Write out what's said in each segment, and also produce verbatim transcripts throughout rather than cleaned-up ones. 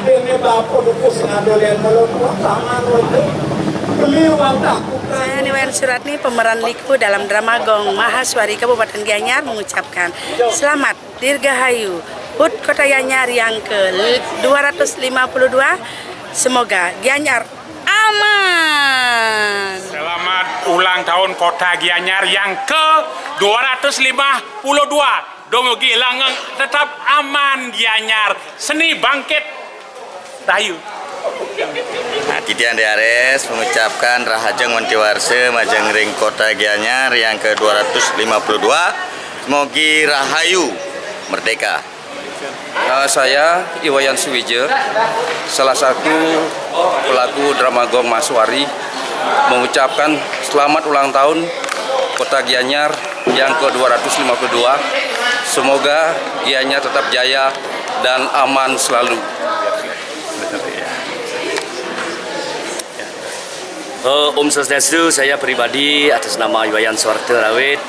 Ini bapak buku sing ada lihat melon, wah, sama aja. Beli uang tak. Saya Ni Wayan Suratni, pemeran Liku dalam drama Gong Mahaswari Kabupaten Gianyar, mengucapkan selamat Dirgahayu H U T Kota Gianyar yang ke dua ratus lima puluh dua. Semoga Gianyar aman. Selamat ulang tahun Kota Gianyar yang ke dua ratus lima puluh dua. Dumugi langgeng tetap aman Gianyar. Seni bangkit rahayu. Nah, titiang Dé Arès mengucapkan rahajeng wanti warsa majeng ring Kota Gianyar yang ke dua ratus lima puluh dua. Semogi rahayu merdeka. Eh, saya Iwayan Suwija, salah satu pelaku drama Gong Mahaswari, mengucapkan selamat ulang tahun Kota Gianyar yang ke dua ratus lima puluh dua. Semoga Gianyar tetap jaya dan aman selalu. Eh, Om Swastiastu, saya pribadi atas nama Iwayan Suwarta Rawit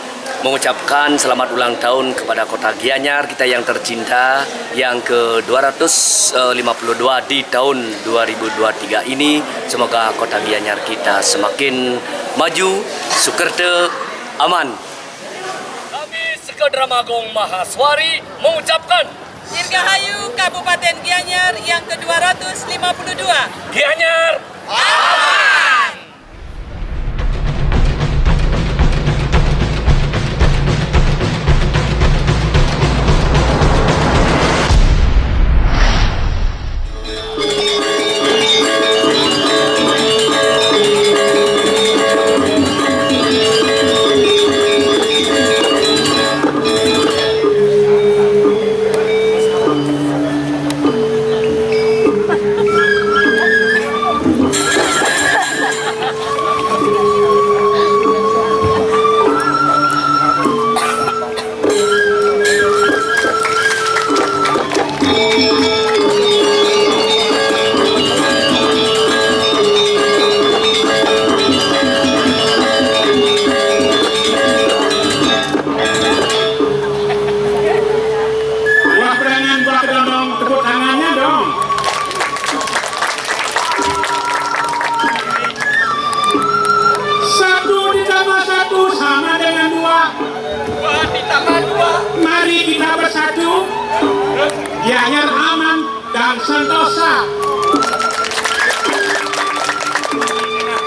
mengucapkan selamat ulang tahun kepada Kota Gianyar kita yang tercinta yang ke dua ratus lima puluh dua di tahun dua ribu dua tiga ini. Semoga Kota Gianyar kita semakin maju, sukerta, aman. Kami Sekolah Drama Gong Mahaswari mengucapkan Dirgahayu Kabupaten Gianyar yang ke dua ratus lima puluh dua. Gianyar aman. Buat perangan, buat kedondong, tepuk tangannya dong. Satu ditambah satu sama dengan dua. Dua ditambah dua. Mari kita bersatu. Gianyar aman dan sentosa.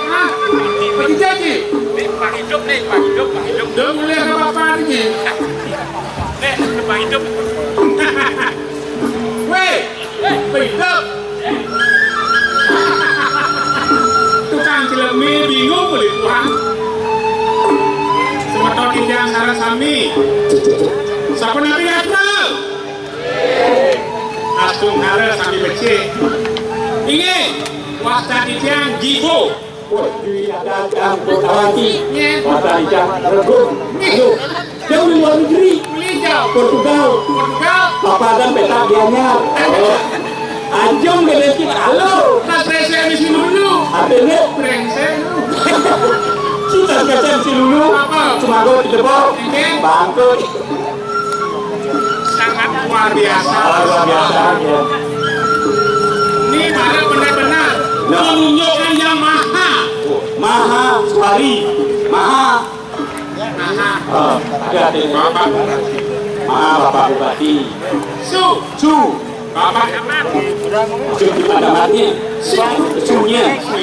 Ah, pergi jadi. Nih, Pak Hidup nih, Pak Hidup, Pak Hidup. Udah mulai ada bapak nih. Nih, Pak Hidup. Weh, Pak Hidup. Tukang cilek mi bingung kulit puhang. Semeton titiang sareng sami. Sapunapi gatra? Asung hara sami becik. Inggih, wasta titiang Gibo. Wah, duit ada jangkut awaki. Nggih. Wasta titiang Regum. Aduh, jauh di luar negeri. Beli jauh. Portugal. Portugal. Papa dan peta Gianyar. Oh. Anjung gede cik, halo. Mas Rese misi dulu. Apa ini? Brengsek lu. Kita kacang si Lulu. Apa? Cuma gue di debol. Nggih. Bangkut. Sangat luar biasa. Luar biasa, ya. Ini baru benar-benar, nah, menunjukkan yang maha. Maha, suari. Maha. Maha. Oh, ada, ada. Bapak Bupati. Maha, Bapak Bupati. Su. Su. Bapak Camat. Su, kita ada mati. Su. Sunya. Su.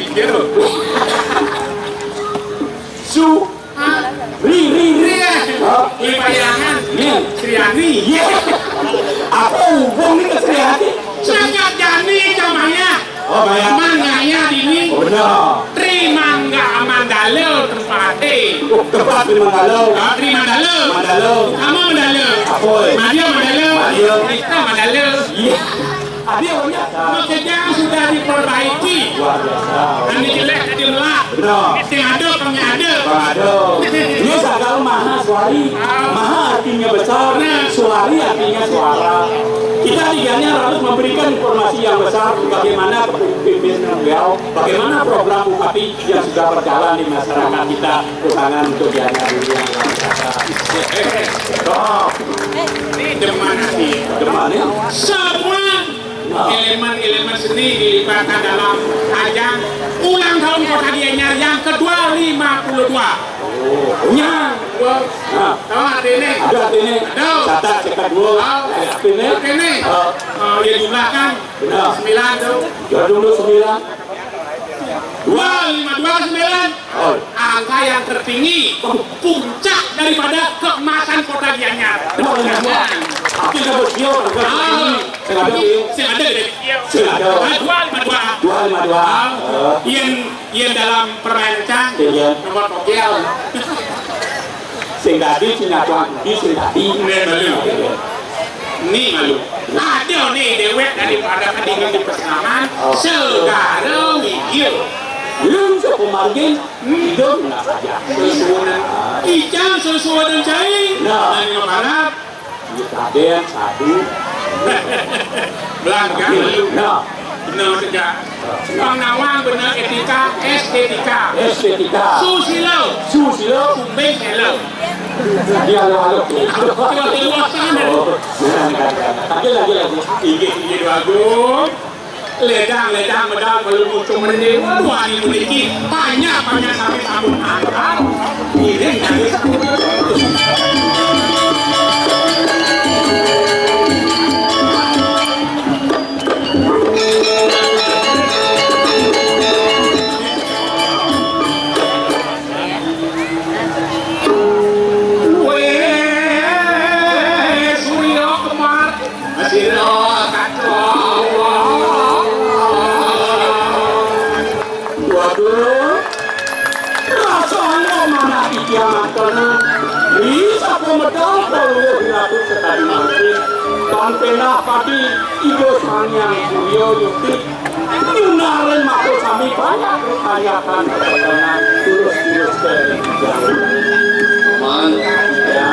Su. Ri, ri, ri. Ri, eh. Hah? Ri Payangan. Iya. Sriani. Iya. Apa hubung nih ke Sriani? Sangat jani jamanya. Oh, banyak. Mangaya dini. Oh, benar. Tri Mangga Mandala tempate. Oh, tempat di Mandala. Ah, Tri Mandala. Mandala. Sama Mandala. Apa, eh? Madia Mandala. Madia. Kita Mandala. Iya. Adi, oh, iya. Makanya sudah diperbaiki. Luar biasa. Anu jelek jadi melak. Benar. Sing ada, pengada. Pengada. Ini sakal maha suari. Maha artinya besar, nah, suari artinya suara. Kita di Gianyar harus memberikan informasi yang besar bagaimana kepemimpinan beliau, bagaimana program Bupati yang sudah berjalan di masyarakat kita. Tepuk tangan untuk Gianyar dulu yang luar biasa. Top. Ini demen hati. Demen, ya? Semua, nah, elemen-elemen Seni dilibatkan dalam ajang ulang tahun Kota Gianyar yang kedua lima puluh dua. Oh, ya. Nah. Tahu artinya? Ada artinya. Ada. Catat, catat dulu. Oh. Artinya? Artinya? Oh. Oh, ya, jumlahkan. Benar. Sembilan tuh. Jumlah dulu sembilan. Dua lima dua sembilan. Oh. Angka yang tertinggi, puncak daripada keemasan Kota Gianyar. Dua lima dua. Tapi kalau dia, ah, sengaja, sengaja, sengaja. Ah, dua lima dua. Dua lima dua. Ah, yang, yang dalam permainan, iya, nomor togel. Sing dadi, sing ngaku-ngaku, sing dadi. Nih, malu. Nih, malu. Ada nih dewek daripada kedingin di pesangan, segala wigil. Lu sapa margin? Hidup nggak saja. Sesuunan. Ican sesuunan cai. Nah. Dari Barat. Iya, Raden, sadu. Belangkang lu. Nah. Bener tegak. Pang nawang bener etika, estetika. Estetika. Susilo. Susilo. Kumbing elo. Dia lo alo. Coba keluar sana. Oh. Lagi, lagi, lagi. Inggih, inggih, Agung. Ledang, ledang, medal, belum muncul mending. Waduh, ani puniki. Banyak, banyak sampai sabun angkat. Ini dari sabun. Weh, Surya Kembar. Sira kata Allah. Waduh, rasane manah iki angkana. Ri sapa medal kaya Ratu sekadi mangkin. Tan penah pati Ida Sang Hyang Surya Yukti. Nyunarin matur sami banyak kayatan kepetengan tulus-tulus dari jauh. Man, ya,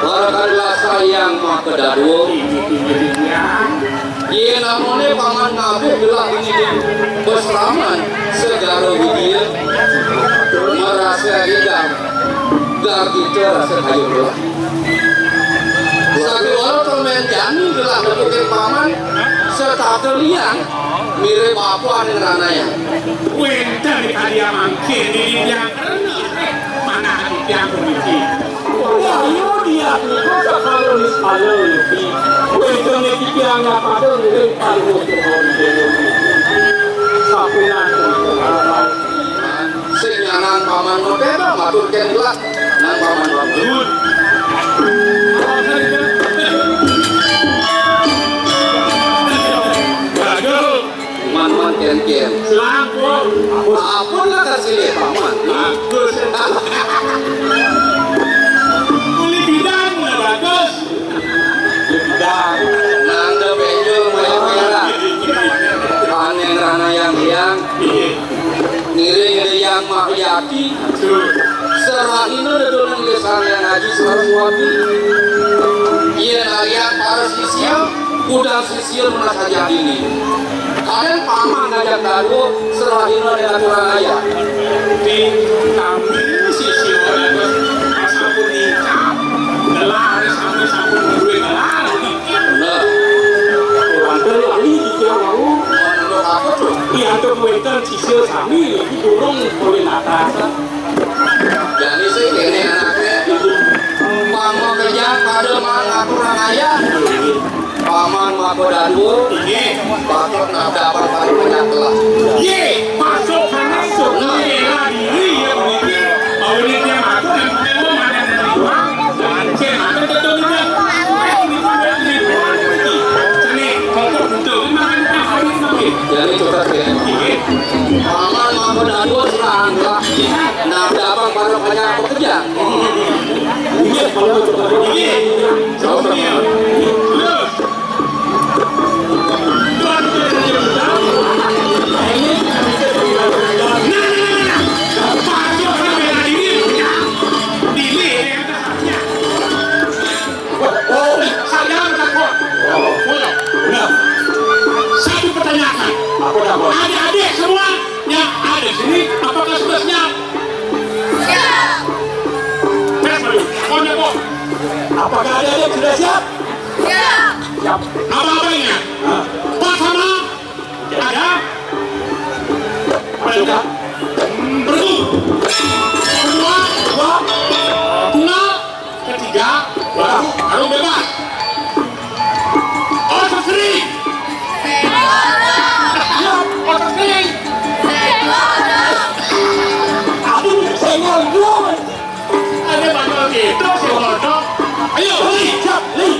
warakanlah sayang maka dadua. Yen namane paman nabuh gelah ini besraman segara widia. Merasa hidang, gagita rasa kayu gelah. Sakiwala permen jani gelah nepukin paman, setata liang, mirip apa ane ngranayang. Wenten kalian mangkin di tiang kerna, eh, mana di tiang puniki. Wahyu dia niku sakala niskala niki. Wenten niki tiang nyapada ngiring panuwun Tuhan Dewa. Sapunan. Sing nyanan paman merdeka, matur ken gelah nang paman merdeka. Waduh, man-man ken-ken. Selangkung. Ampun lah kasih paman. Bagus. Kulit bidang lah bagus. Nanda penjol merah-merah. Aneng rana yang hiang. Ngiring Hyang Mahyati. Serahina dedonan Sang Hyang Aji Saraswati. Yen alian para sisia, kudang sisia nunas aja dini. Kadang paman ngajak dadua, serahina dengan orang ayah. Di kami sisia sampun nikah, gelar sami sampun duwe gelar. Nah, wonten lali iki wau. Wonten apa, Tru? Diantuk wonten sisia sami iki durung oleh natas. Jane sing kene anake. Umpama kerja pada mangatur ayah. Paman maka dadua. Inggih. Patut nabdapar paling banyak telah. Ye, masuk sana, masuk. Nah. Bela diri ya, puniki. Awalnya dia masuk, yang punya rumah, ada yang rumah. Sing matur betul juga. Sini, pokok betul. Ini makan kita habis makin. Jadi, coba ya. Paman maka dadua serahang lah. Nah, berapa para banyak pekerja? Iya, kalau coba. Iya. Jauh dia. Terus. Nah, nah, nah, nah, nah. Pasti orang bela diri, ya. Diri, ya. Oh, saya takut. Oh. Nah, satu pertanyaan. Apa dah, Bos? Adik-adik semua yang ada di sini, apakah sudah siap? Siap. Tes dulu. Pokoknya, Bos. Apakah adik-adik sudah siap? Siap. Siap. Apa-apanya? Hah? Pertama, Jadi, Bergu. Kedua, dua. Tunggal. Ketiga, baru tarung bebas. Otot kering. Iya, otot kering. Aduh, senggol, senggol. Ada banyak gitu, senggol, dong. Ayo, Li, siap, Li.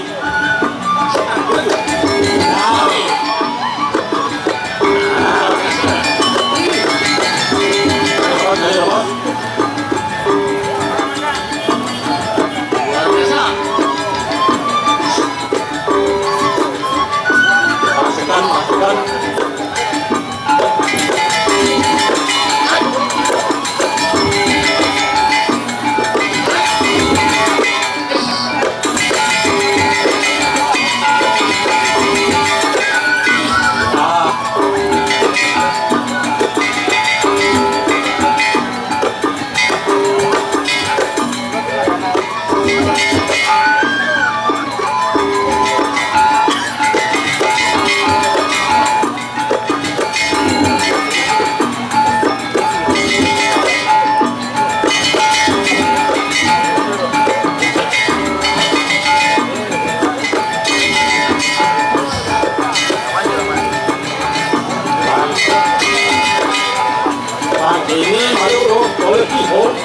Ini masuk loh, oleh keyboard.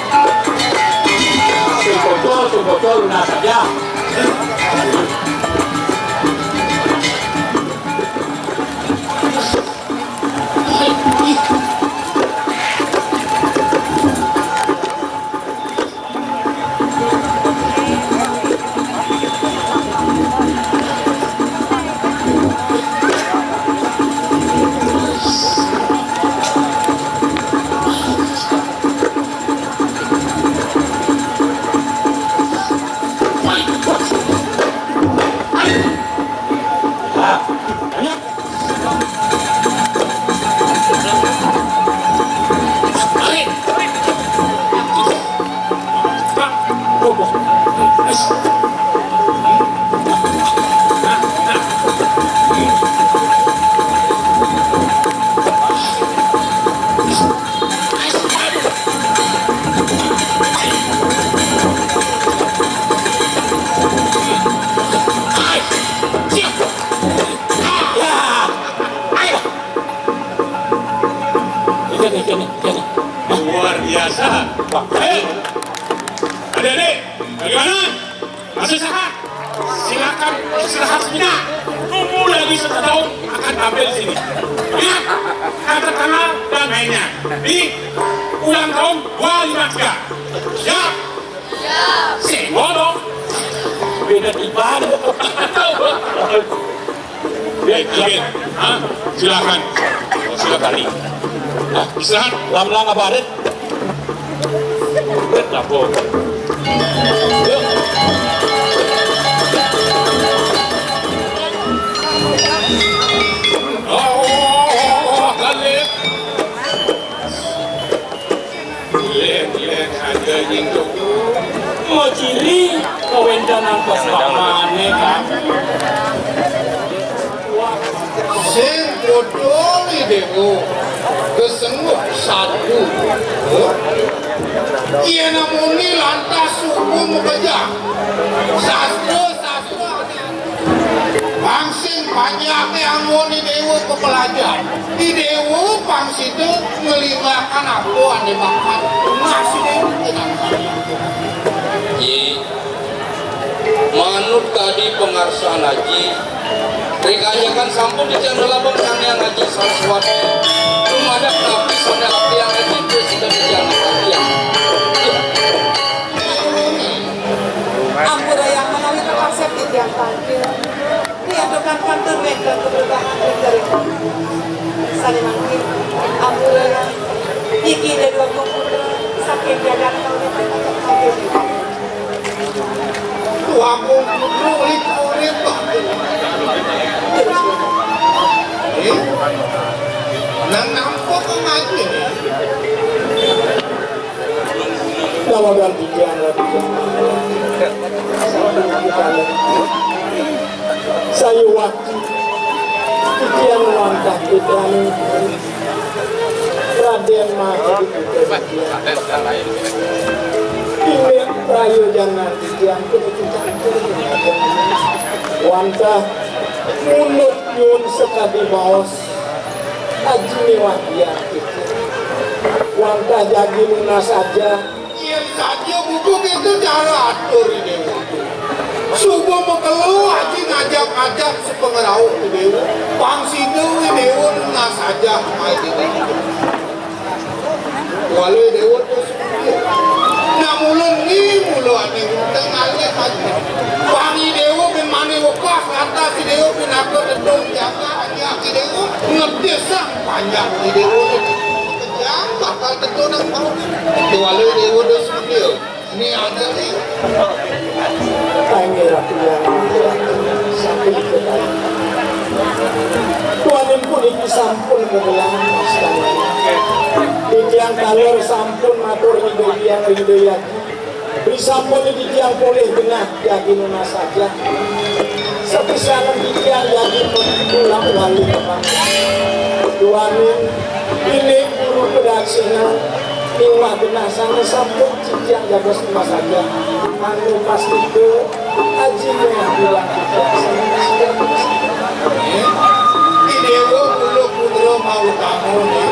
Sing bocor, sing bocor, lunas saja. Luar biasa. Hei, adik-adik, bagaimana? Masih sehat? Silakan istirahat sejenak. Tunggu lagi satu tahun akan tampil di sini. Ingat, kata tanggal dan mainnya. Di ulang tahun dua lima tiga. Siap? Siap. Senggol dong. Beda tiban. Baik, Amin. Hah? Silakan. Oh, silakan. Nah, istirahat. Lamlang apa arit? Arit apa? Yuk. Oh, oh, oh, oh, oh, oh, oh. Lén-lén aja nyinggung. Mau ciri, kawendanan keselamane kan. Sing bodho Dewa, kesengguh satu. Yen namune lantas suku mukejang. Sastra, sastra. Pang sing panjake anggone Dewa pepelajar. Di Dewa pang sida nglinggakan apa ane bakat. Nasine Yi, manut kadi pangarsan Aji, ri kajekan sampun titiang nelabang Sang Hyang Aji Saraswati. Dumadak napi sane apiang Aji, prasida titiang apiang. Ampurayang menawi terpaksa titiang panggil. Riantukan pantun wénten bebebahan ring garing. Sané mangkin, ampurayang, niki Déwa Putra saking jagat Kauripan. Wah, Putra urip-urip. Terus, eh? Nang nampok ngaji. Dawagan titiang Ratu. Sayuwakti titiang wantah putrane. Yén mah inggih prayojanan titiang puniki kantun. Wantah mundut nyuwun sakadi baos aji miwah titiang. Wantah jagi nunas ajah. Yén saja bubuh kéto cara atur I Déwa. Suba makelo aji ngajap-ngajap sapangrauh I Déwa. Pang sida I Déwa nunas ajah mai I Déwa. Waluh I Déwa terus. Nah, mula ni mula ané unteng alih aja. Pang I Déwa bin mani wekas lantas I Déwa pinaka tedun jagat aja I Déwa. Ngedesang panjak I Déwa. Kejang bakal tedun nang mau. Waluh I Déwa terus. Ni ada ni. Panggih Ratu Hyang Widhi Wati, sampun diketahui. Duaning puniki sampun kagelang, Mas Kang. Titiang taler sampun matur Ida Hyang Widhi Wati. Risampun titiang polih genah jagi nunas ajah. Sapisanan titiang jagi pulang bali ka panggung. Duaning indik guru padaksina miwah genah sané sampun titiang jagi nunas ajah. Anu pastika aji meh bilang titiang sané. I Déwa kula putra mautama ni.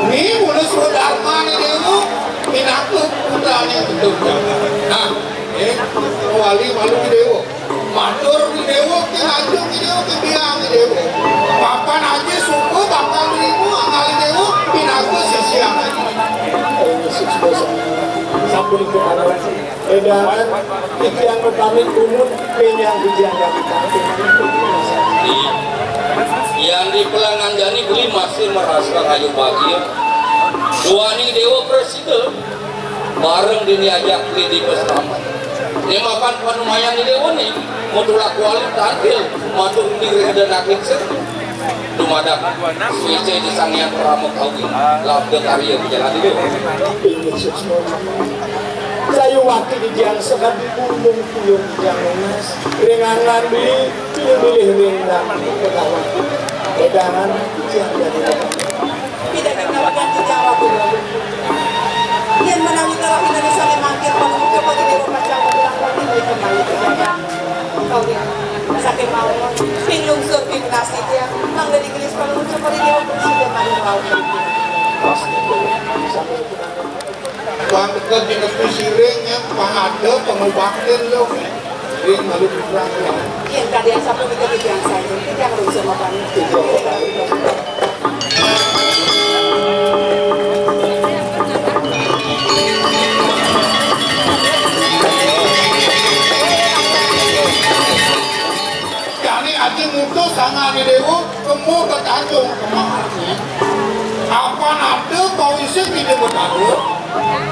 Ni mula swadarmané Déwa, pinaka putrané betul jagat. Nah, eh, wali malu I Déwa. Matur I Déwa, ki raja I Déwa, ki biang I Déwa. Papan aja suku bakal ribu anggal I Déwa, pinaka sisian aja. Sampun ikut anak. Edangan, titiang pamit tumut, pinjang titiang kami pamit. Yang di Pelangan Jani beli masih merasa kayu bahagia. Duaning Déwa prasida, bareng dini ajak beli di peselamat. Ini mapan panumayan di Déwa nih, mau tulak kuali tampil, matur di reda nakit. Dumadak suica di Sang Hyang Parama Kawi, labda karya majalan Déwa. Inggih suksma. Sayuwakti titiang sekadi gunung puyung titiang nunas, ring anggan beli, pilih-pilih ring dang pegawan. Wedangan titiang dadi. Pidarta kawedan titiang Ratu. Yén menawi talah Indonesia mangkin panutup bagi Déwa Pacang Bagi Lakoni beli kembali ke jagat. Kawin saking mawon, ping lungsur ping nasi titiang, mangda digelis panutup bagi Déwa Presiden Malu Laut. Pang teka tinepi siring yang pangada pangubaktin lo. Ring malu putra. Yén kadian sapunika titiang sampun, titiang lungsur mapan. Jani aji ngutus Sang Hyang Déwa kema ka Tanjung Kemar. Apan ada pawisik Ida Betara,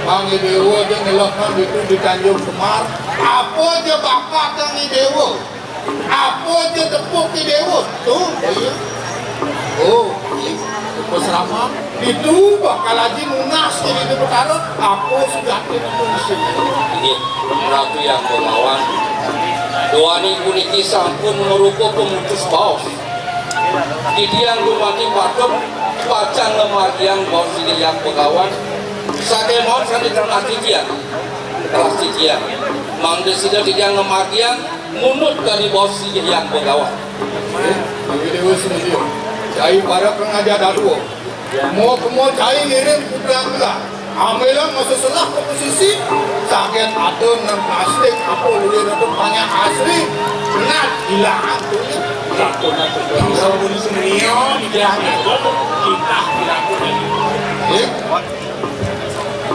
Sang Hyang Déwa aja ngelehang ditu di Tanjung Kemar. Apa aja bakat Sang Hyang Déwa? Apa aja tepuk I Déwa? Tuh, iya. Oh, iya. Apa seraman? Itu bakal aji nunas jadi Ida Betara. Apa sujati itu di sini? Inggih, Ratu Hyang Begawan. Duaning puniki sampun marupa pemutus baos. Titiang dumaning patut pacang ngamargiang baos Ida Hyang Begawan. Sakémaon sané tunas titiang. Teras titiang. Mangda sida titiang ngamargiang munut kadi baos Ida Hyang Begawan. Inggih Déwa Sumedya. Cai para pengajak dadua. Mau kemo cai ngiring putra kula. Ambillah masa selah ke posisi. Sakit ada nang plastik apa luwih ada banyak asli. Nat hilang tu. Lakukan tu. Kalau boleh sendiri, dia hanya kita dilakukan. Eh?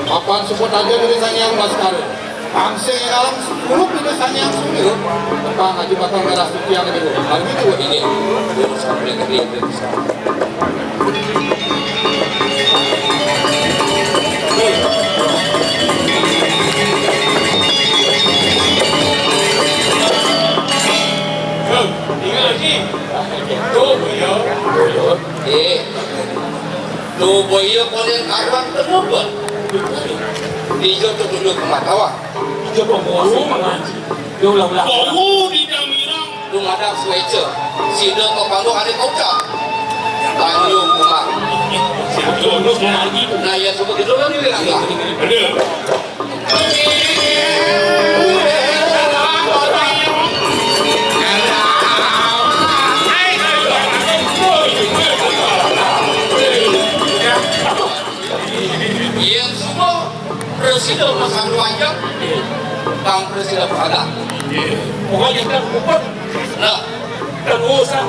Papan support aja dari Sang Hyang Baskara. Pang sing ing alam sepuluh pindah Sang Hyang Surya. Pang aja bakal merah putih yang itu. Hal gitu. Ini. Ingat lagi. Tuh, ya. Eh. Tuh, boyo, konen karuan kenapa? Ijo tuh duduk ke matawa. Ijo pembohong, Pak Haji. Dia ulah-ulah. Bohong di Damirang. Dumadak suéca. Sida ka panggung ané kota. Tanjung Kemar. Siap dulu, sekali lagi. Ya, suba gitu kan juga. Bener. Iya, semua presiden masa dua jam, Bang Presiden Praga. Pokoknya kan, nah, kan usah.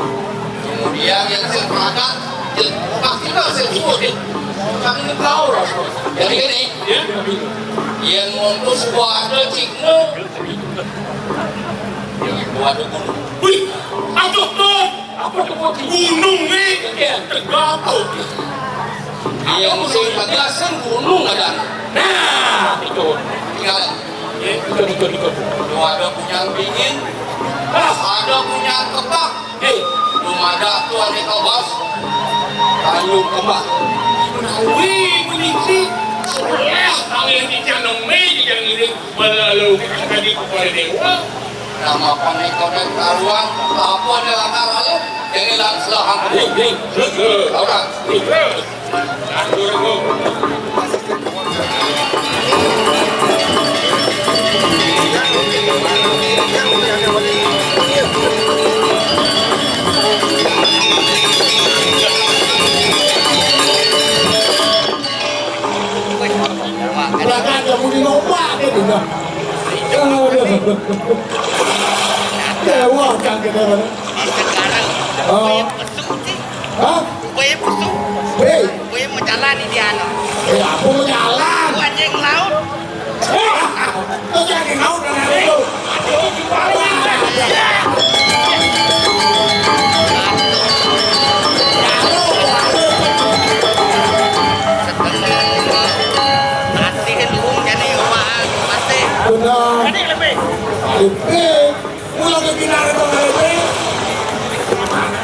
Kemudian yang saya Praga, ya, pasti kan saya suruh, ya. Kan ini tahu, Ras. Jadi gini, ya, yang ngontos gua ada cikne, gua ada gunung. Wih, aduh, tuh. Apa tuh, Bos? Gunung nih, ya, tegak. Iya, musim tegasan gunung ada. Nah, itu. Tinggal. Ikut, ikut, ikut. Tuh ada punya dingin, ah, ada punya kebak. Hei, belum ada tuh aneka bos. Tanjung kebak. Wih, kunci. Sebelah kalian di Canong Mei yang ini. Lalu tadi kepada dewa. Nama panik kau dan karuan, apa ada langkah lalu? Jadi langsung hang. Hei, hei, hei, hei. Orang. Hei, hei. Aduh, aduh. Bahkan kamu di lomba gitu, nah. Dewa kan gitu. Sekarang oh. Hah? Gue musuh. Hei. Gue mau jalan ini, anu. Eh, aku mau jalan. Gue anjing laut. Terus yang di laut dan hari itu. Masih lu jadi wah, masih. Benar. Lebih. Pulang ke Pinang itu, Pak R T.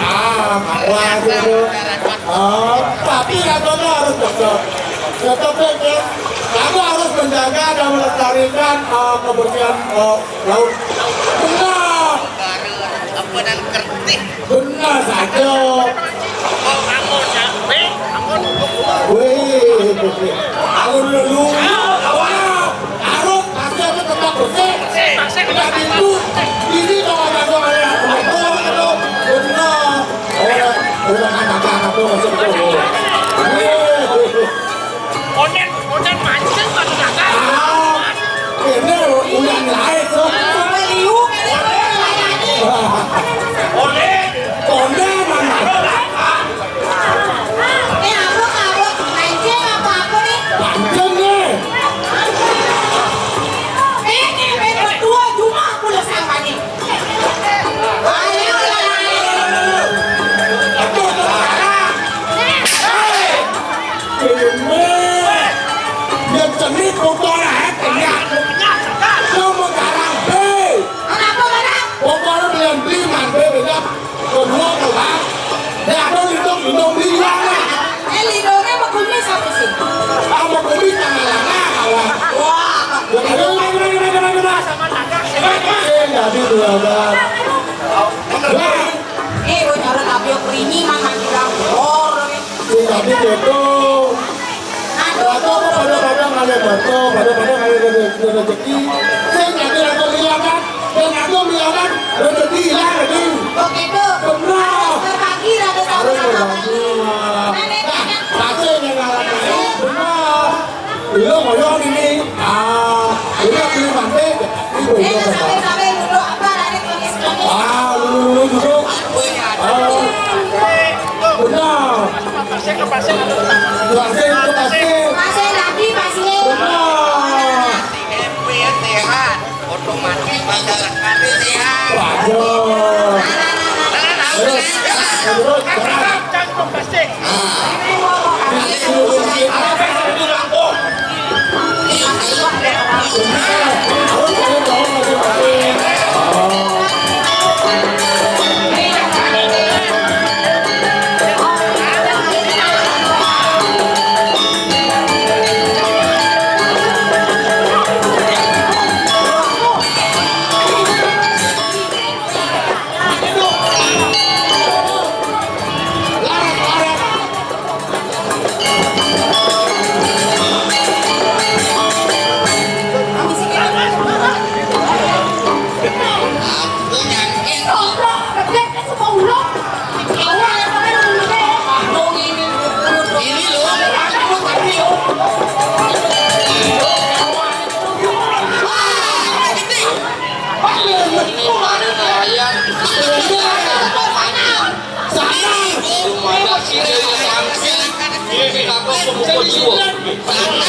Ah, wah, gitu. Ah, tapi katanya harus tetap. Tetap ya, ya. Kamu harus menjaga dan melestarikan, eh, kebersihan, eh, laut. Benar. Apa dan kertih? Benar saja. Oh, kamu, ya. Weh, kamu. Wih. Aku dulu. Awal. Harus pasti itu tetap bersih. Bersih. Bersih. Tidak gitu. Ini kalau ada orang yang betul itu benar. Orang, orang anak-anak tuh masih betul. Onen, onen mancing batu datar. Ah, ini udah naik tuh. Onen. Onen mana? Eh, apa, apa? Mancing apa, apa nih? Mancing nih. Eh, eh, eh, berdua cuma aku udah sama nih. Ayo, ayo, ayo. Aduh, aduh, aduh. Hei! Ini. Dia cenit motornya, eh, kenyat. Lu mau garang, hei! Kenapa, Bang? Motornya beli, beli, man, beli, beli. Kedua, Bang. Dia ada lindung, lindung, lindung, Bang. Eh, lindungnya sama kumis apa sih? Sama kumis, tangan, tangan, kawan. Wah. Jadi, dua, Bang. Bang. Eh, gue nyari tapi yang berini, Mang, lagi dapur. Sing dadi gitu. Ratu apa pada-pada ngalih ratu, pada-pada ngalih re-, re-, rezeki. Sing dadi ratu ilang kan, sing ratu ilang kan, rezeki ilang lagi. Kok gitu? Benar. Berbagi, ratu sama-sama. Harus berbagi. Nah, pasti yang ngalih. Benar. Iya, ngoyong ini. Ah, ini beli mantep. Ini beli mantep. Ah, lu, lu, lu, lu, lu. Ah, benar. Pasir ke pasir. Pasir ke pasir. Pasir lagi, pasir. Benar. Otomatis masyarakat ini ya. Waduh. Terus, terus, terus. Ayo, ayo, ayo,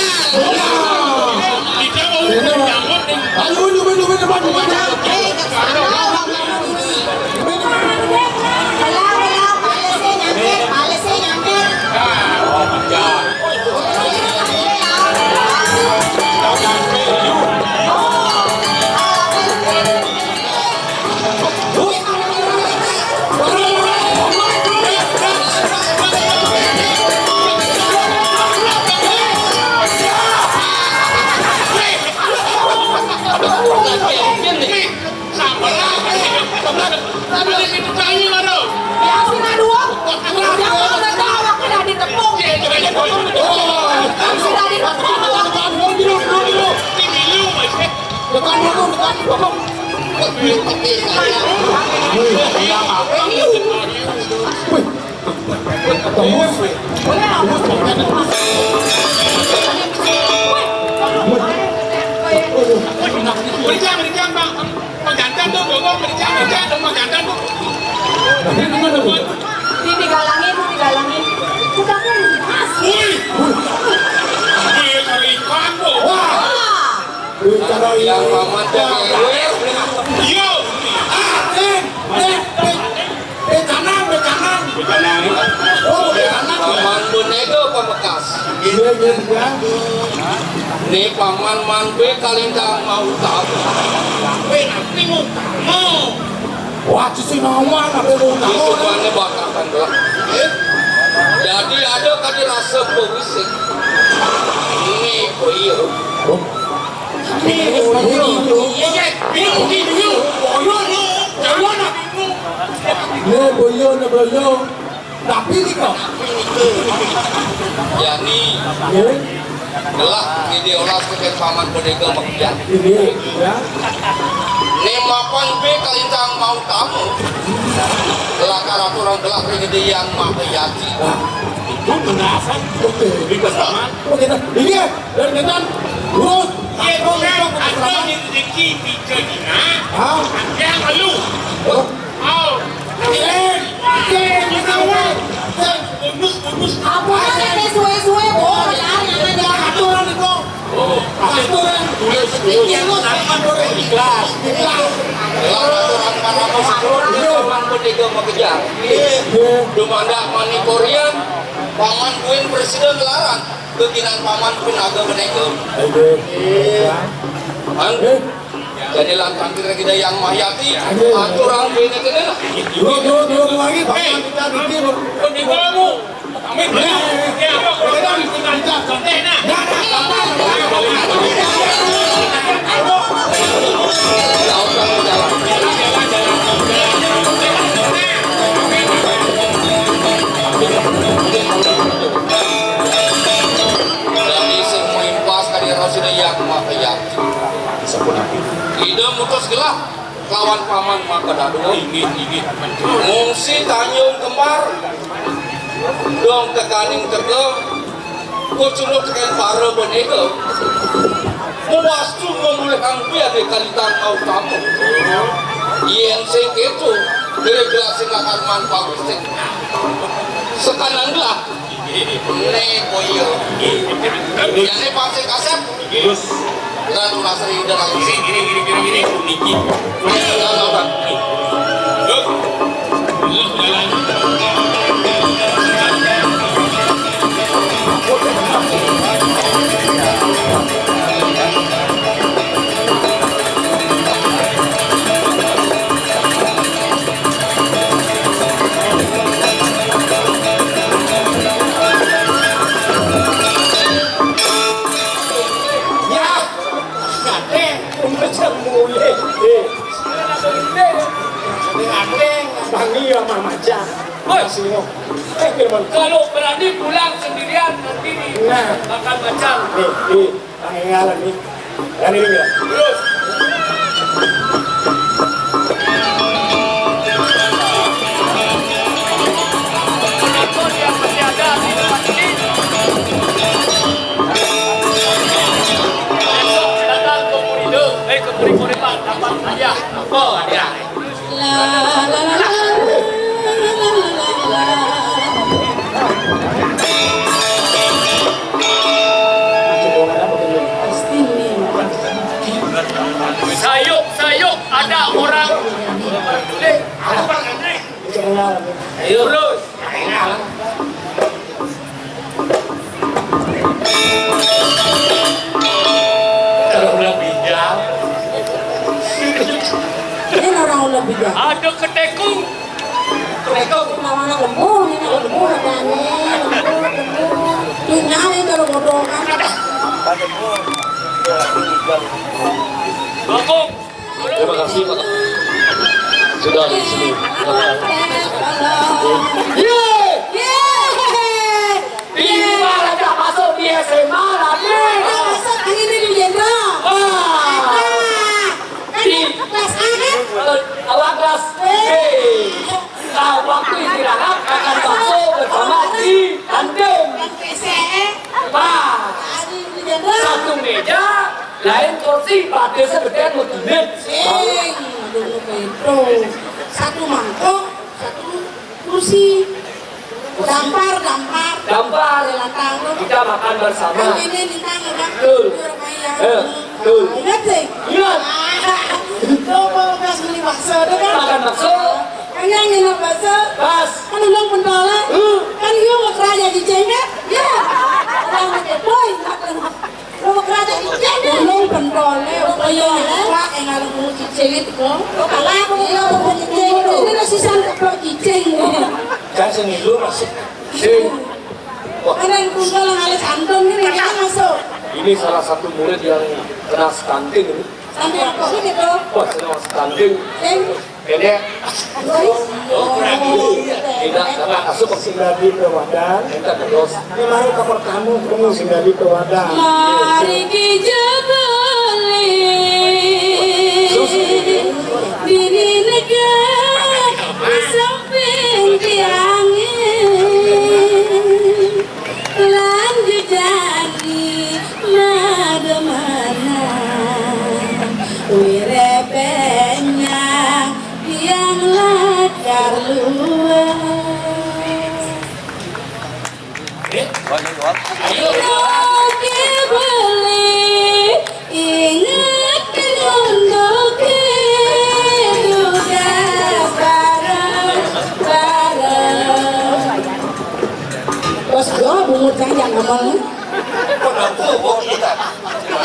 ayo, ayo. Tekan dulu, tekan dulu. Wih, iya, Pak. Wih. Tembus. Tembus, tembus. Wih. Waduh. Merica, merica, Bang. Bang Jantan tuh, Bang, merica, merica, Bang Jantan tuh. Ini gimana, Bu? Ini digalangin, digalangin. Udah kan, Mas. Wih. Wih, kalau ikan, Bu. Wah. Bicara yang paman teh. Yo. Ah, eh, eh, eh. Becanang, becanang. Becanang. Oh, becanang. Paman Bonego Pamekas. Iya, iya, iya. Nih paman man be kalintang mau tahu. Be nanti mau tahu. Wah, cuci nama, apa mau tahu? Itu mana bakakan lah. Jadi ada kali rasa berisik. Ini boyo. Oh. Ini boyo. Iya, iya. Ini boyo. Boyo, boyo, boyo. Ini boyo, ini boyo. Tapi ini kok. Ya, ini. Ini. Gelah, ini diolah ke paman Bonego Mekjan. Ini, ya. Ini mapan be kalintang mau tamu. Gelah karatu orang gelah ring di yang maha yati. Wah, itu penjelasan. Oke. Di kesamaan. Oke, nah, ini ya, dan dengan lurus. Iya, bukan. Ada rezeki di Cedina. Hah? Ada yang lu. Oh. Au. Apa nih suwe-suwe, bohong, ya, jangan, jangan. Aturan itu. Oh, aturan. Iya, lu. Ikhlas. Ikhlas. Aturan. Iya. Dumanda mani Korean, paman kuin presiden larang. Kekinan paman kuin aga menego. Aduh. An? Eh. Jadi lantang kita, kita yang mayati, aduh, aturan bini kene lah. Dua, dua, dua, dua lagi, Pak. Eh, kita bikin. Amin. Ya, ya, ya. Kita, kita, kita. Eh, nah. Ya, ya, ya. Jadi semua impas kali rasa yang maka yang Ida mutus gelah kelawan paman maka dadu. Inggih, inggih. Mungsi Tanjung Kembar dong tekaning teka kucunuk tekaning para boneka. Muastu memulihkan kuya di kalitang kau tamu. Yen sing itu, diri gelas sing akan manfaat sing. Sekanang gelah. Ini boyo. Ini pasti kasep. Terus. Dan masih dalam sini. Ini, ini, ini, ini, ini. Ini, ini, ini. Yuk. Yuk, jalan. Ya, kateng, umur semule. Eh, ini kateng, Bang Iya, Mama Cak. Woi, sini. Eh, Firman. Kalau berani pulang sendirian nanti di, nah, makan macan. Nih, nih. Pangeran nih. Dan ini ya. Terus. Penonton yang masih ada di tempat ini. Besok datang ke Purido, eh, ke Puri Puripan, dapat hadiah. Apa hadiah? Ada ketekung. Ketekung. Lawan lembu, ini lembu, adanya lembu, lembu. Dunia ini kalau bodoh kan. Bakung. Terima kasih, Pak. Sudah di sini. Ye! Ye! Tiba aja masuk di S M A lagi. Masuk ini di Jenderal. Wah. Kan di kelas A kan? Eh, awak kelas B. Nah, waktu istirahat makan bakso bersama di kantin. Kan P C E. Wah. Di Jenderal. Satu meja, lain kursi, pada sebetul mau duit. Sing, aduh, itu. Satu mangkok, satu kursi. Dampar, dampar. Dampar. Lantang tuh. Kita makan bersama. Kan ini lintang, ya, Bang? Betul. Iya, Bang, iya. Eh, betul. Ingat sih? Ingat. Lo mau pas beli bakso tuh kan? Makan bakso. Kan yang nginep bakso. Pas. Kan ulang pentolnya. Hmm. Kan dia mau kerja di jenggot. Ya. Orang pakai boy, makan. Lu kerja cicing. Ulung pentole, ulung ya. Pak, yang ngalung ulung cicing itu. Lu kalah, lu ulung cicing itu. Ini lo sisan keplok cicing. Kan seni lu masih. Sing. Wah. Ada yang tunggal yang alis antum ini, kan masuk. Ini salah satu murid yang kena stunting ini. Sampai apa sih gitu? Wah, kena stunting. Sing. Pendek. Tidak, tidak masuk. Sing dadi pewadan. Minta terus. Ini mari ke pertamu, kamu sing dadi pewadan. Mari kita beli diri negara di samping tiangnya. Lanjut jadi mademana. Wire penyang yang lakar luar. Oke, beli ingat untuk tugas bareng-bareng. Bos, gua bungut kan yang ngomong.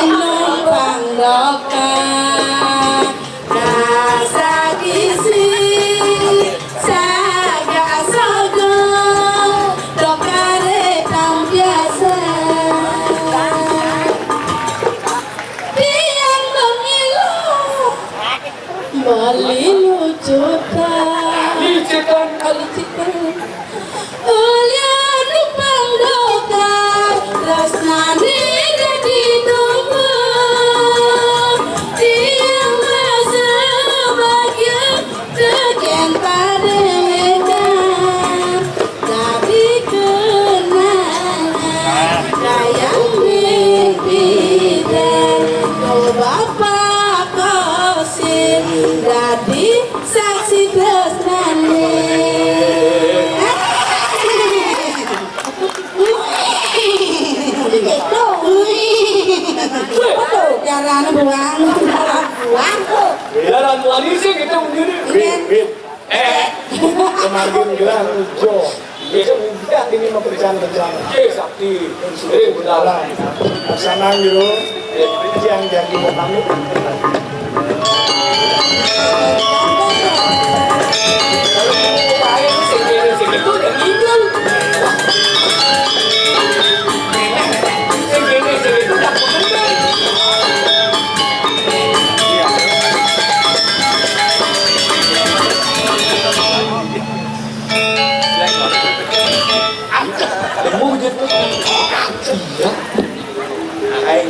Numpang dokar, rasa gisi, saga sogo, dokare tampiasa. Tiang memilu, beli lucutan. Lucutan, lucutan. Ulya numpang dokar, tresnane dadi tumpuk. Tiang rasa bahagia, teken padewekan. Dadi kenangan, kayang mimpi dan, oh, Bapak Kosim, dadi saksi tresnane. Itu. Itu. Jarane buang. Buang tuh. Jalan manisnya kita begini. Iya. Wit, wit. Eh. Kemarin gelar ujo. Itu udah ini mau kerjaan-kerjaan. Iya, sakti. Eh, benar. Sana gitu. Yang jadi mau pamit. Temu gitu. Iya. Hai.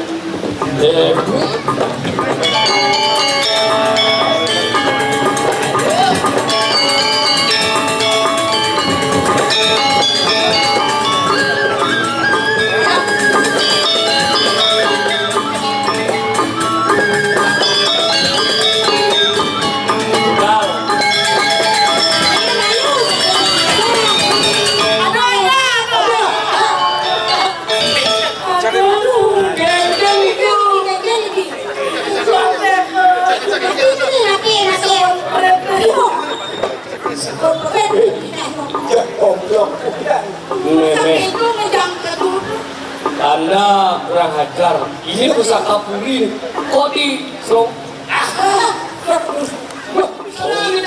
Ya, goblok. Anda kurang ajar. Ini pusaka puri. Kok di Solo? Ah, Solo ini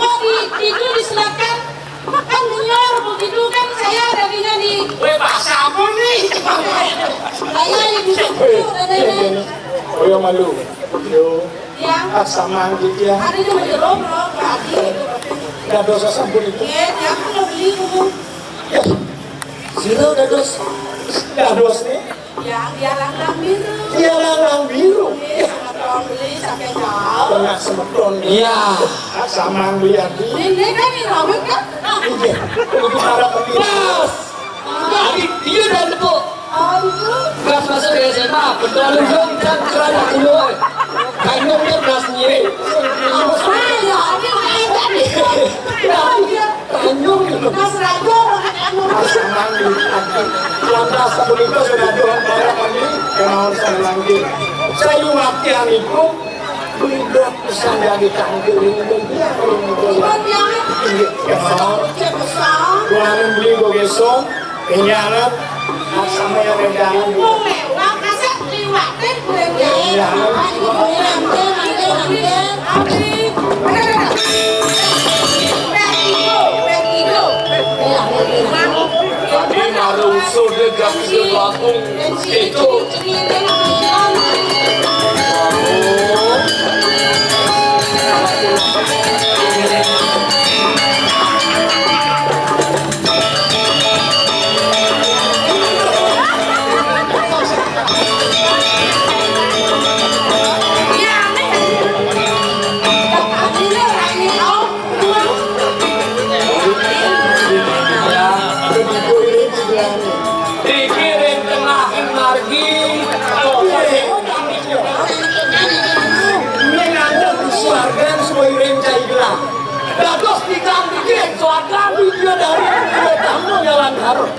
Di, itu di selatan kan menyor begitu kan, saya dagingnya di. Weh, bahasa apa nih? Saya di Busuk Busuk dadanya. Oh, ya malu. Yo. Ya. Ah, sama gitu ya. Ada di Majuro, Bro. Berarti. Dados sampun itu. Iya, dia kan mau beli dulu. Ya. Sira dados. Dados nih. Ya, dia langlang biru. Dia langlang biru. Iya, sama beli sampai jauh. Kena semeton. Iya. Ah, sama beli aku. Ini kan ini rawit kan? Iya. Begitu harap begitu. Pas. Jadi dia dah tepuk. Oh, itu. Pas masuk di S M A, betul juga kita kerana dulu. Kandung dia kelas nyirik. Ah, ya, ini kan tadi. Ya, iya. Tanjung itu. Mas Rajo, orang anu. Pasangan di lantas punika sudah doang para kami, kenal sama lagi. Saya waktu itu beli dot pisan dari tangkil ini, dia kalau mau jual. Iya, kenal. Tuhan beli gue besok, penyangat, sama yang regangan. Mau lewat, masa liwatin gue. Iya. Tadi marung sudah gak bisa bakung itu. Iki ring tengahing margi, ning andheng swargan suwiring caigelah. Dados tigang iki swargan widya dari dua tamu nyawan harus.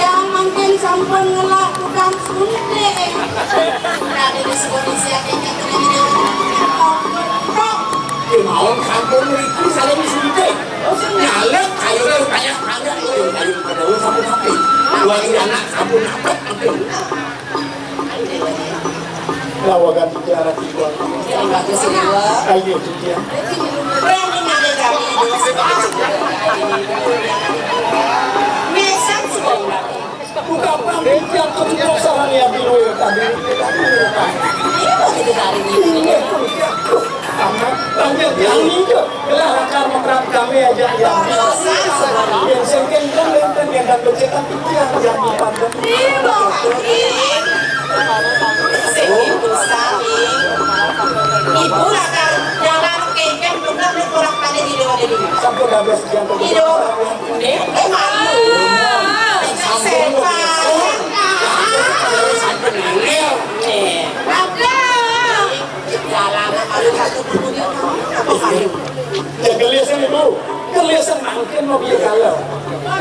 Yang mangkin sampun ngelak tukang suntik. Tadi disebut isi hatinya kena. Kok? Kemauan sampun mriku saling suntik. Nyalek kayune banyak banget. Ayo pada sampun mati. Dua anak sampun dapat. Lawagan bicara tiga. Yang bagus ini, Wak. Ayo, Cik, ya. Berani nanya kami, Ibu. Mesan sudah ulang. Buka pamit yang keceplosan ya, Biru, ya, tadi. Ini mau kita hari ini. Ini, ya. Sama, lanjut, yang ini, tuh. Gelah lakar mekrab kami aja ya. Yang sengken kan benten yang kan becek kan pikiran yang dipandang. Ibu lagi. Sengken dosa nih. Ibu lakar jalan kengken bener nih kurang pada di dewa dewi. Sampun habis yang tadi. Di dewa. Eh, eh, malu. Sampun. Sampun angel. Eh. Ada. Jalanan malu satu dulu dia. Apa malu? Ya, gelisan, Ibu. Gelisan mangkin mau piye kala.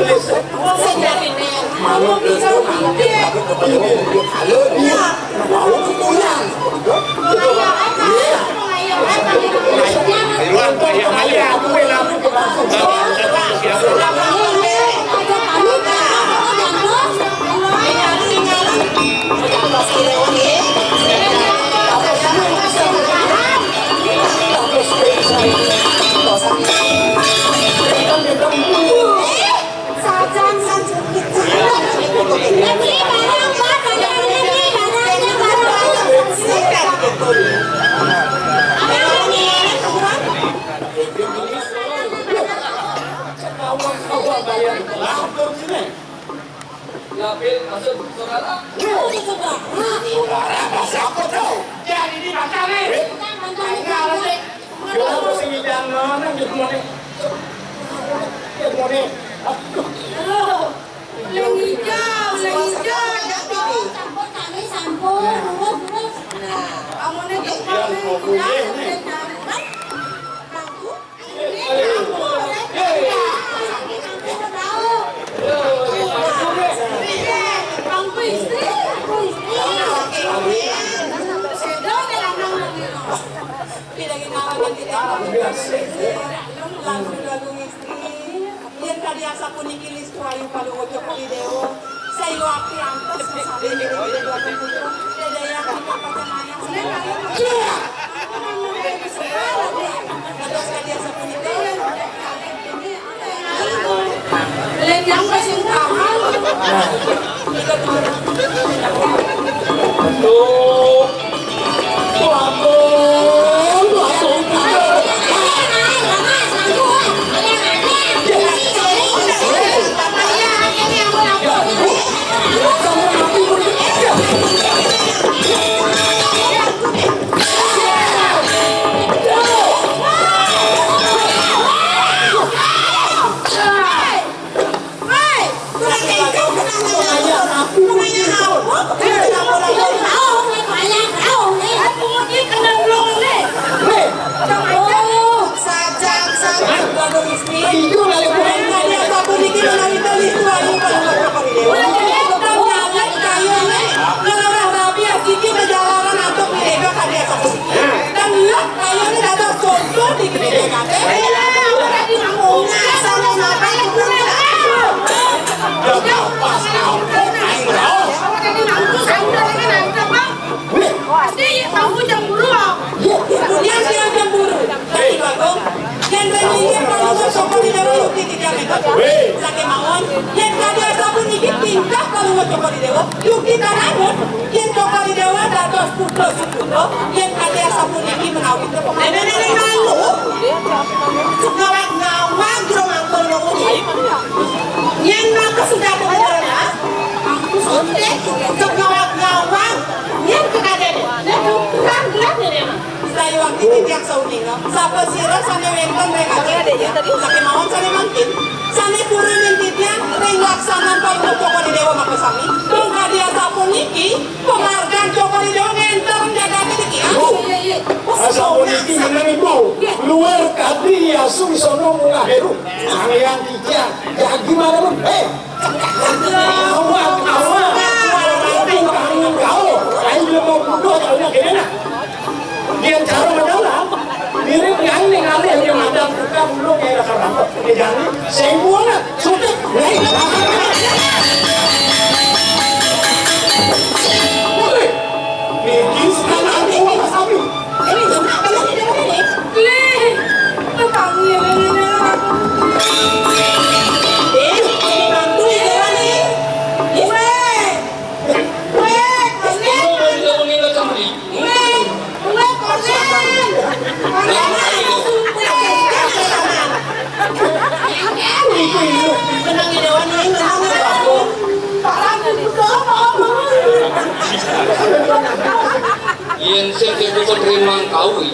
Gelisan. Sing jarine. Manuk itu mangkin, tapi kepala mau piye kala dia. Mau pulang. Iya. Ayo, ayo, ayo, aku langsung ke langsung. Lapil, maksud saudara? Saudara, bahasa apa tuh? Jadi ini pacar nih. Enggak, sih. Kenapa sih jangan mana gitu, mana? Gitu, mana? Aduh. Amoné tukang nih, Yén kadi asapuniki Listu Ayu Palungguh Cokor I Déwa, sayuwakti antos sami. Dédéyang kita pacamayang. Dados kadi asapunika. Lén yang kasing paham. Tuh. Ayo, ora dadi mangkung. Ora dadi mangkung. Ya, pas mangkung, aing raos. Ora dadi mangkung, aing ora dadi mangkung, Bang. Pasti kamu cemburu, Bang. Kemudian dia cemburu. Tapi, Bagong, yén réngingan Palungguh Cokor I Déwa yukti tigang éta. Sakémaon, yén kadi asapuniki tingkah Palungguh Cokor I Déwa, yukti taramun, yén Cokor I Déwa dados putra Loh, yén kadi asapuniki menawi tepung. Nénék-nénék malu. Ngawag-ngawag jero mangkul ngomong. Yén maka sudah bener, ah. Aku suntik, ngawag-ngawag. Yén kekadéné. Terang-terang nénék mah. Sayuwakti titiang sauninga. Sapasira sané wénten ring ajeng titiang. Sakémaon sané mangkin. Sané purun ring titiang ring laksanan Palungguh Cokor I Déwa makasami. Dong kadi asapuniki. Penghargaan Cokor I Déwa ngénter jagaté niki, ah. Iya, iya. Asapuniki ngenang Ibu. Luar kadi asu isono munggah héru. Angéan titiang. Jagi mana lu? Héi. Awak, awak. Awak, awak. Ayo, mau mundur, kalau nggak gini, nah. Yén cara madalam, mirip yang ning alih yang madam tukang ulung yang rasa rampok. Oke, jangan. Sing buana, sudah. Hei. Woi. Niki sekarang aku sama. Ini juga kalau tidak ada. Lih, apa aku yang ini? Eh, ini bantu ya, nih. Woi. Yén sing dipuput rimang kawi,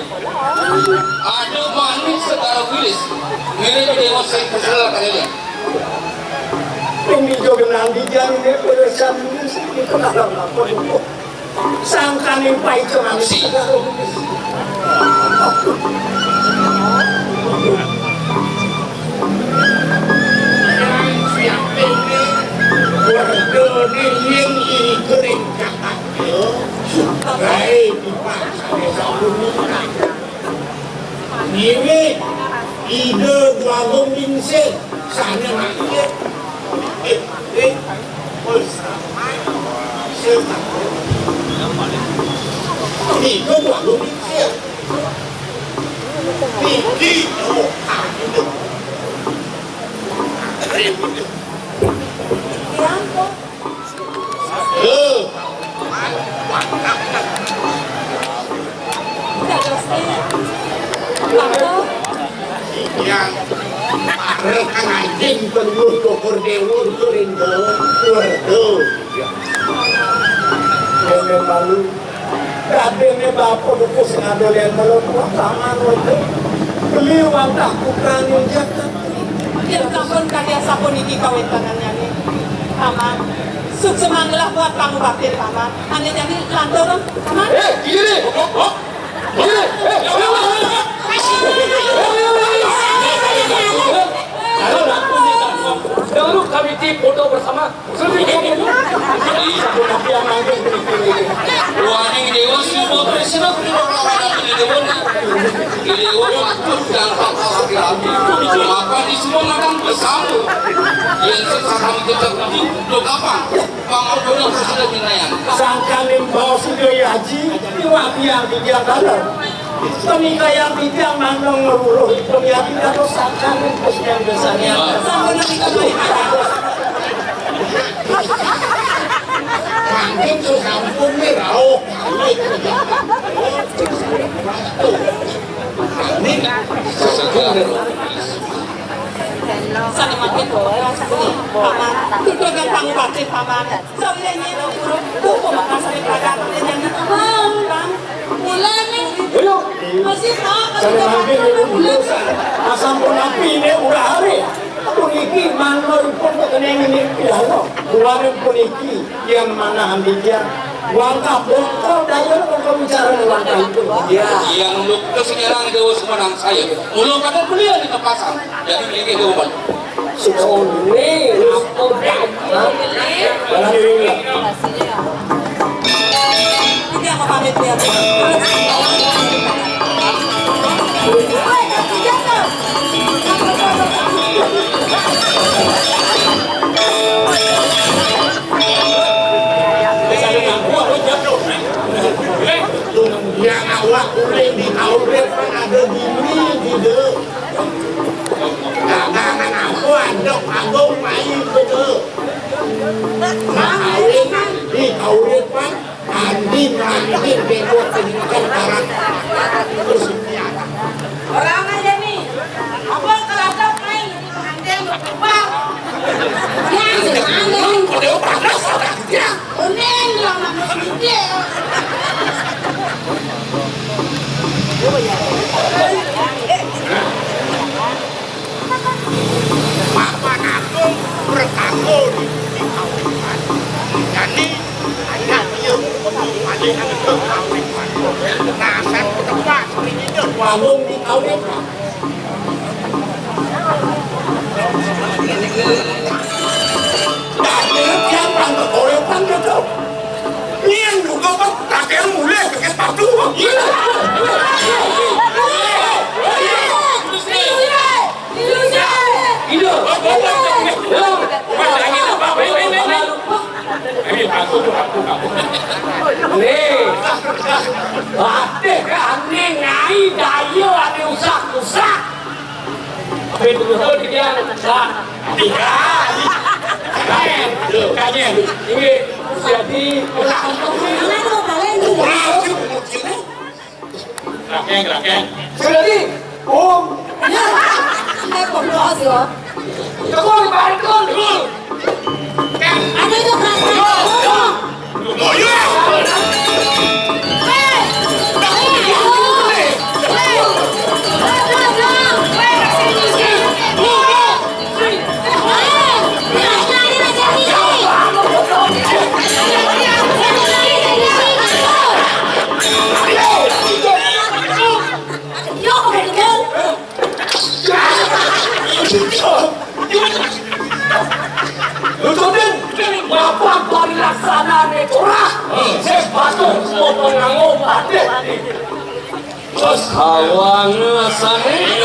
aduh manis segala wilis, mirip déwa sing kesel kali ya. Ing dija genah dijang dé pada sami sing dikenal apa. Sangkaning paica manis. Warga dingin iri kering kakak. Baik, Pak. Ngiring Ida Dwagung Lingsir sané mangké. Eh, eh, wis. Ida Dwagung Lingsir. Niki. Lho. Yang bareng anjing penuh Cokor Déwa, Cokor Déwa. Waduh. Dene malu. Kadene bapa buku sing ada lian melon, wah, sama wae. Beli wantah putrane jagat. Yen sampun kadi asapuniki kawéntenannyané, Paman, Suksma ngelah buat pangubaktin paman. Ané jani lantur, paman. Eh, gini. Oh, oh. Gini. Eh, ayo, ayo, ayo. Ayo, ayo. Dahulu kami di foto bersama. Wah, ini Déwa Sumba Kresna, Déwa lawan aku di Déwa. Déwa patut gampang laki-laki. Maka di semua makan bersama. Yang sekarang kita pergi, lo kapan? Pangordono kasida binayan. Sangkaning baos Ida Haji, iwak biang di Jakarta. Kami kaya bidang mandong ngeruruh, kami ati dados sangkan terus yang biasanya. Sampun nika mari. Mangkin sampun nih rauh. Nih, sampun nih. Sané mangkin, paman. Duduh kang pangubakti, paman. Sawiréh nyira guru, buku bakal sané pragat, nyana. Ayo, masih mau sané mangkin, asampun api ini udah hari. Puniki manuripun kekeneng ini pidato. Buaning puniki yang mana ambitian. Wangkap bongkol daya mengko bicara wangkap itu. Ya. Yang lukis nyerang Déwa Semarang saya. Mula pada beliau di tepasan. Jadi ini Déwa. Sukoni, apa dah? Barang diri. Ini apa pamit ya? Wis ada ngaku apa jawab? Eh, yang awak kuning di kaurip ada diri gitu. Dagangan apa ada panggung main gitu. Nah, kawin di kaurip kan andi nganti bego kehidupan barat. Terus ini ada. Orang aja nih. Apa kelakar main? Anjing, anjing. Kuning, orang manusia. Papan Agung berkabur di Kawitan. Jadi, anak dia paling ada Kawitan. Nah, saya tempat ini dia bangun di Kawitan. Yen juga kok kakek mulai ke sepatu. Iya. Nih, latih ane nyai daya ane usah-usah. Tapi betul dia, Pak. Iya. Kajen, kajen. Ini jadi Rakeng, rakeng. Sudah di, Om. Ada itu perasaan. Yo, yo. Yo, yo. Lucutin, bapak parilaksanané curah, sing batuk mau nganggo batik. Terus hawa ngasane.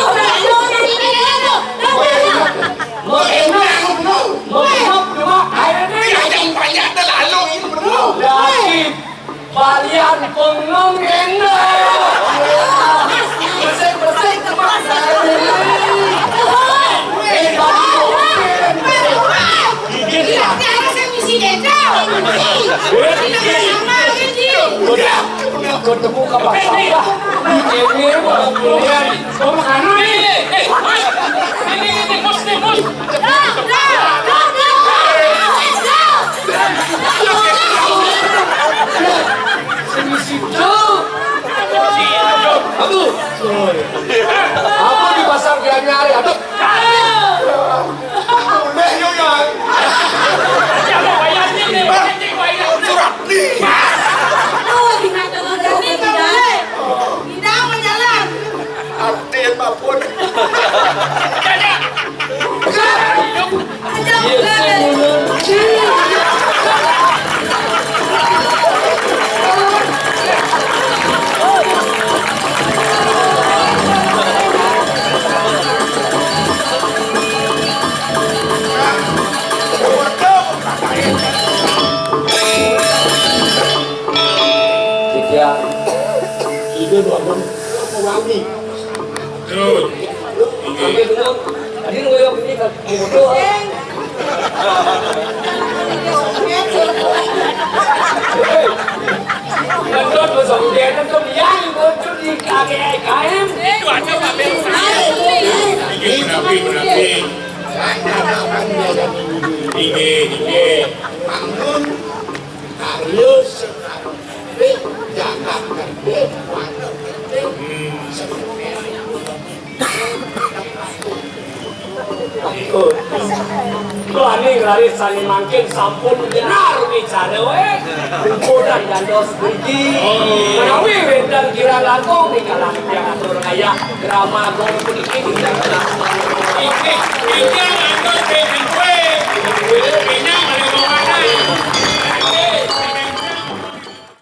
Mau enak, mau enak, mau enak, cuma airnya. Yang banyak terlalu ini, bro. Lagi Balian bengong kéné. Bersih-bersih tempat saya. Eh, balian. Gigit ya. Udah, udah ketemu kapan sampah. Ini mau kemudian. Mau makan nih. Ini, ini, bos, nih, bos. Sing di situ. Aduh. Apa di pasar dia nyari? Aduh. Udah, yuk, yuk. Ide dua enam. Wangi. Terus. Oke. Tadi lu yang ini kan bodoh. Ngendut lu sama dia, ngendut dia, ngendut di K G I K M. Itu aja Pak Bel. Tinggi, berapa, berapa? Tinggi, tinggi. Bangun. Karya sekarang. Jangan ngerti. Hmm. Wah, ini lari sani mangkin sampun benar bicara, weh. Kumpulan gandos budi. Menawi wénten kirang langkung di kalangan yang atur kaya drama gong puniki. Inggih, inggih, lantur benten kue. Benten kue, ada bawanan.